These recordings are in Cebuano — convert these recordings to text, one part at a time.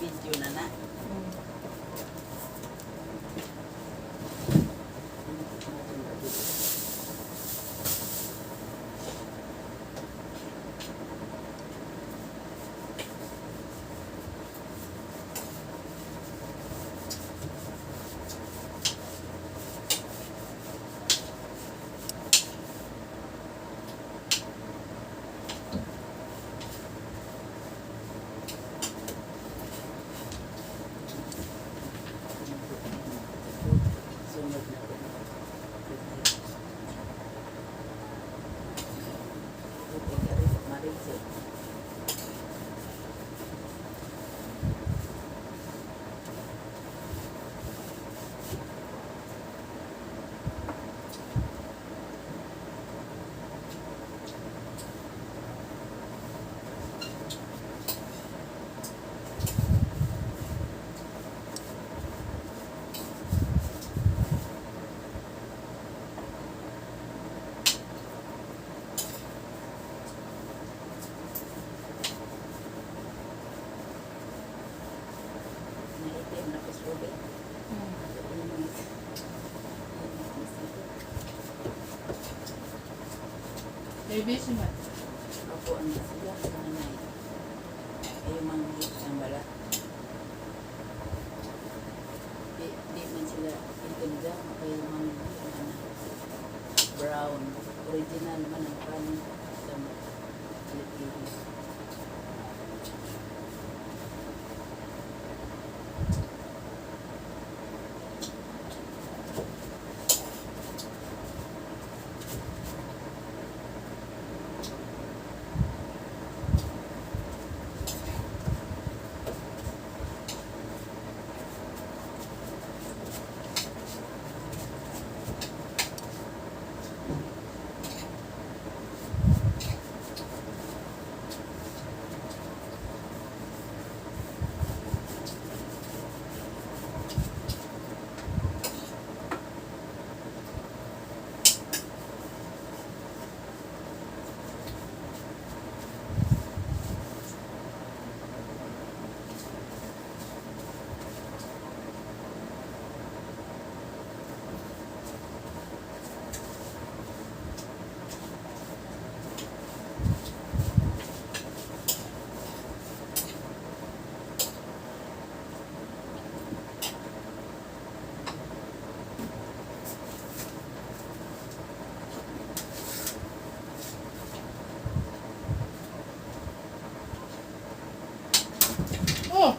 Video na na. Sunod na ko. Maritso. Naitim na kusube. Baby, si Matt. Opo, ang sila sa nanay. Ay, yung mga hit ang balat. Di, di man sila itim dyan, kaya yung mga hit ang ano, brown. Original man ang kanin sa mga Pilipino. Oh!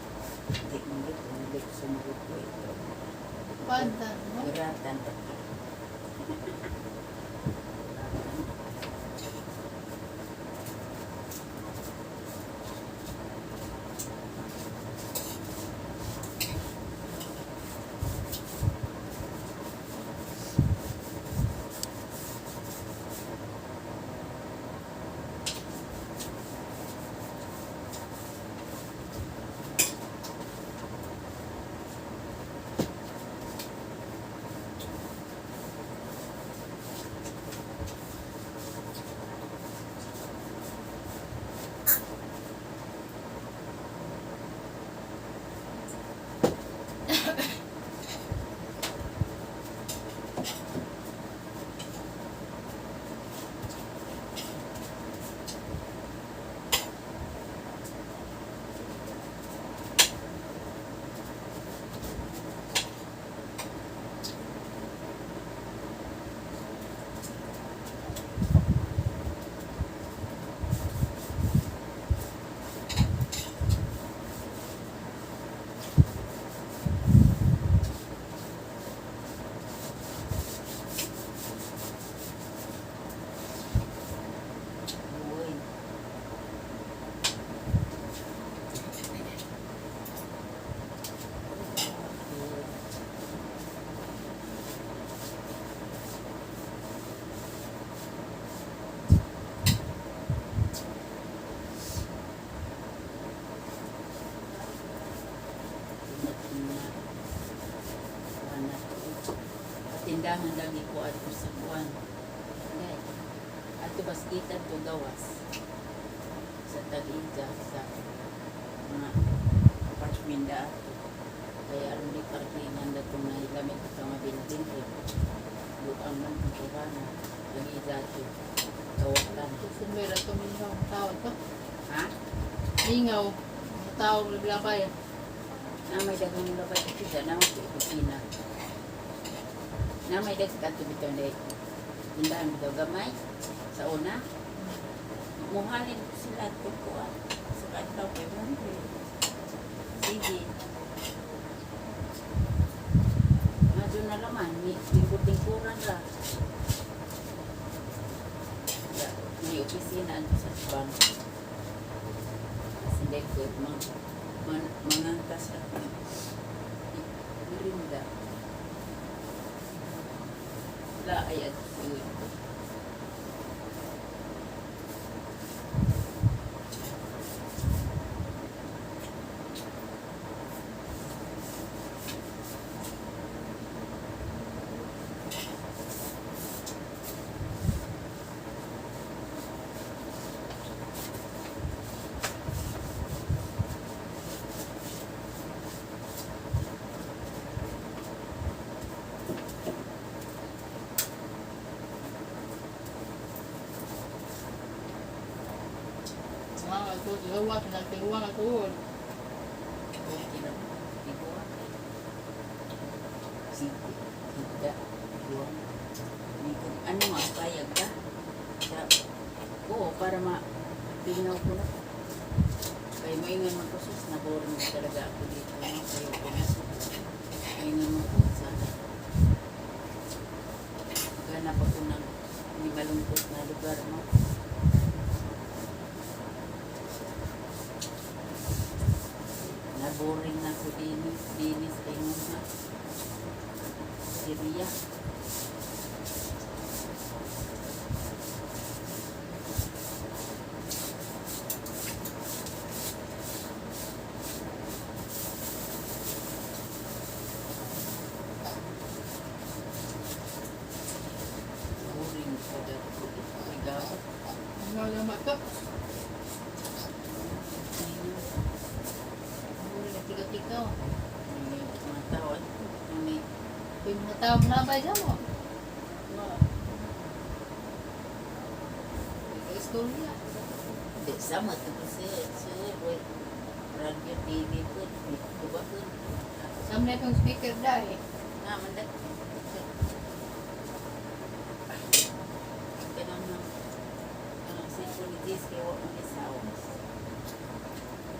Di man gid hindi ko sumugod ko ito. Pandan mo? Kuratan pa ka. Kuratan. Uy. Patindahan lagi ko ato sa kuan. Ngay. Ato baskitan to gawas. Sa Tag-Ija sa mga apartment. sila. Kaya aron di parkingan datong nahilamit sa mga building kay buang man ang kurana. Lagi dato. Kawatan. Sumira to mingaw ang tao to. Ha? Mingaw. Ang tao naglabay. Na may daghang labay ito siya na may opisina. Na may daghang kato bitaw na tindahan bitaw gamay sa una. Muhalin sila at kukuha sa kadlaw 500. Sige. Nga doon na laman, may lingkod-lingkuran ra. Ya, may opisina ato sa bank. Sa likod, mangangkas ra. Mirinda. La ay at yun. Mga ito, gawa, pinagtiwa nga tuod. Okay lang. Iguan kay. Sige. Higda. Iguan. Kung ano nga, payag ka? Sa, oo, para ma pinaw ko na. Kaya maingan man ko sus, naboring na talaga ako dito. No? Kayo ko na. Maingan mo ko sana. Ganap ako ng hindi malungkot na lugar mo. Naboring na ako dinis, dinis kay mga Syria. Boring sa dati. Ikaw, Mingaw naman to. Huli na tigaw-tigaw. may mga tao at may Yung mga tao naglabay dyan mo. Istorya. Di sama tu kasi sa wait radio TV pun diba pun. Sa mga itong speaker dahil. Na mandat kanang nang kanang si Julius kay wa man isaw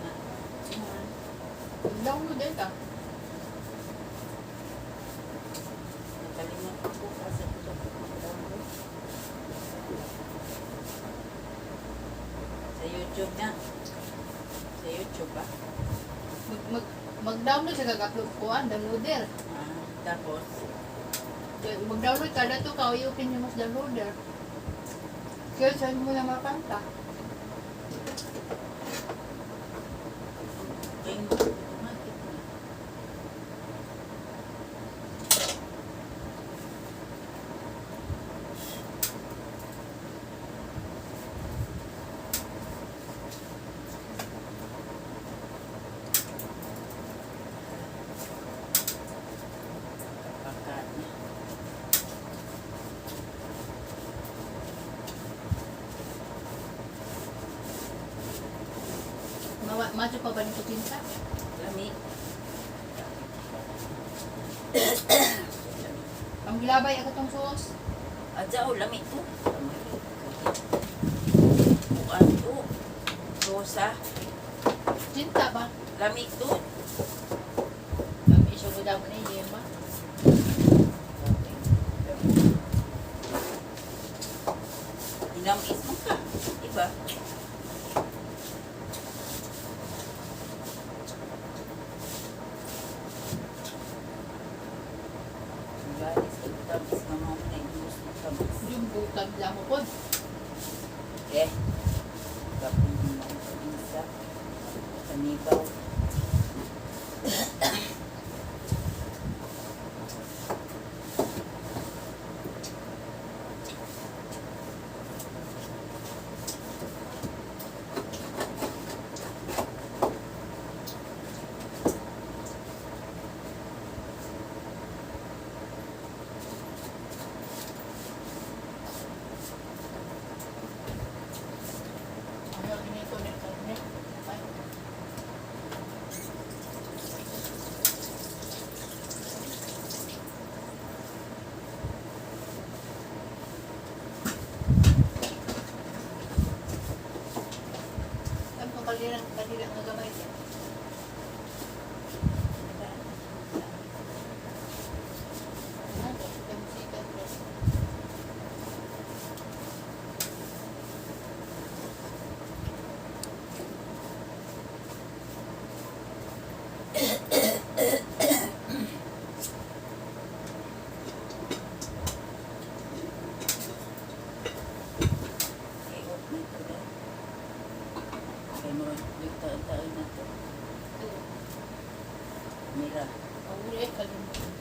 na. Download din ka. Nakalimot ko kasi ko mag-download sa YouTube na, sa YouTube ba. Mag-download sa kag-upload ko ang downloader. Ah, tapos Mag-download ka na to ka, i-open yung mas downloader. Kaya saan mo na makanta? Kay bakit na? Pagkat na. Macho pa ba nito kinta? Lami. Ang gilabay ako tong sauce. Adya, oh, lami to. Bukan to. Rosa. Cinta ba? Lami to. Kami isyo ko daw na yema. Inamis mo ka. Diba? Balis, tamis, mama mo na yung gusto tamis. Yung butag lang ko. Eh, kapag mo ang pag-isa, kanibaw. Mira. Ang uli ay kalimutan.